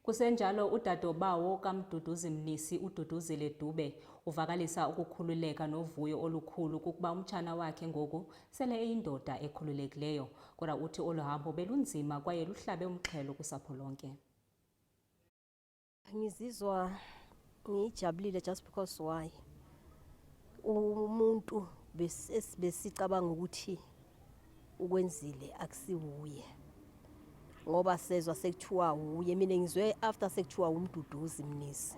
Kusenjalo, udadobawo kaMduduzi Mnisi, uDuduzile Dube, uvakalisa ukukhululeka novuyo olukhulu kukuba umtshana wakhe ngoku sele eyindoda ekhululekileyo. Kodwa uthi olu hambo belunzima kwaye luhlabe umxhelo kusapho lonke. Ngizizwa ngijabulile just because why umuntu besicabanga ukuthi ukwenzile akusiwuye, ngoba sezwa sekuthiwa wuye. Mina ngizwe after sekuthiwa uMduduzi Mnisi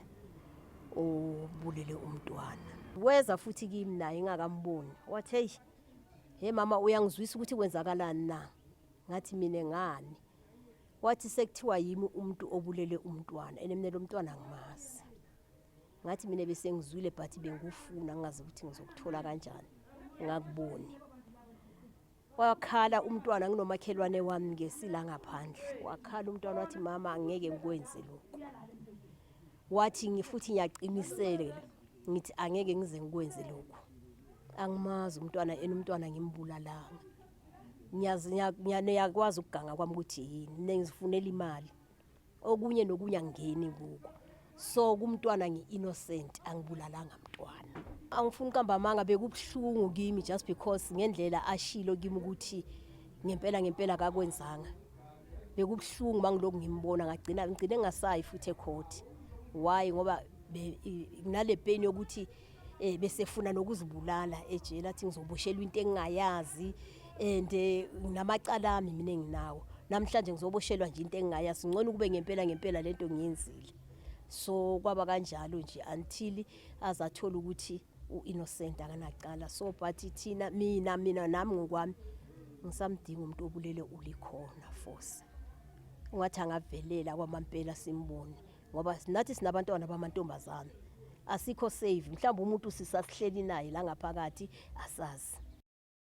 obulele umntwana. Weza futhi kimi naye ngingakamboni, wathi, "Hey, he mama, uyangizwisa ukuthi kwenzakalani na?" Ngathi mina, "Ngani?" Wathi sekuthiwa yimi umuntu obulele umntwana, ene mina lo mntwana angimazi. Ngathi mina bese ngizwile, but bengufuna ngingazi ukuthi ngizokuthola kanjani, ngakuboni. Wakhala umntwana, nginomakhelwane wami ngesila ngaphandle, wakhala umntwana wathi, "Mama, angeke ngikwenze lokhu." Wathi ngifuthi ngiyaqinisela, ngithi angeke ngize ngikwenze lokhu, angimazi umntwana ena umntwana ngimbulalanga. Ngiyazi, ngiyakwazi ukuganga kwami ukuthi yini. Mina ngizifunela imali, okunye nokunye angingeni kuko. So kumntwana ngi-innocent, angibulalanga mntwana. Angifuni ukamba amanga, bekubuhlungu kimi just because ngendlela ashilo kimi ukuthi ngempela ngempela kakwenzanga. Bekubuhlungu mangilokhu ngimbona, ngagcina ngigcine ngingasayi futhi ecourt. Why? Ngoba nale pain yokuthi besefuna nokuzibulala ejele, athi ngizoboshelwa into engingayazi and namacala ami mina enginawo namhlanje, ngizoboshelwa nje into engingayazi. Ngcono kube ngempela ngempela lento ngiyenzile. So kwaba kanjalo nje until azathola ukuthi u-innocent, akanacala. So but thina, mina nami ngokwami ngisamdinga umuntu obulele uLikhona Force. Ungathi angavelela kwamampela simbone, ngoba nathi sinabantwana bamantombazana, asikho safe. Mhlawumbe umuntu sisasihleli naye la ngaphakathi, asazi.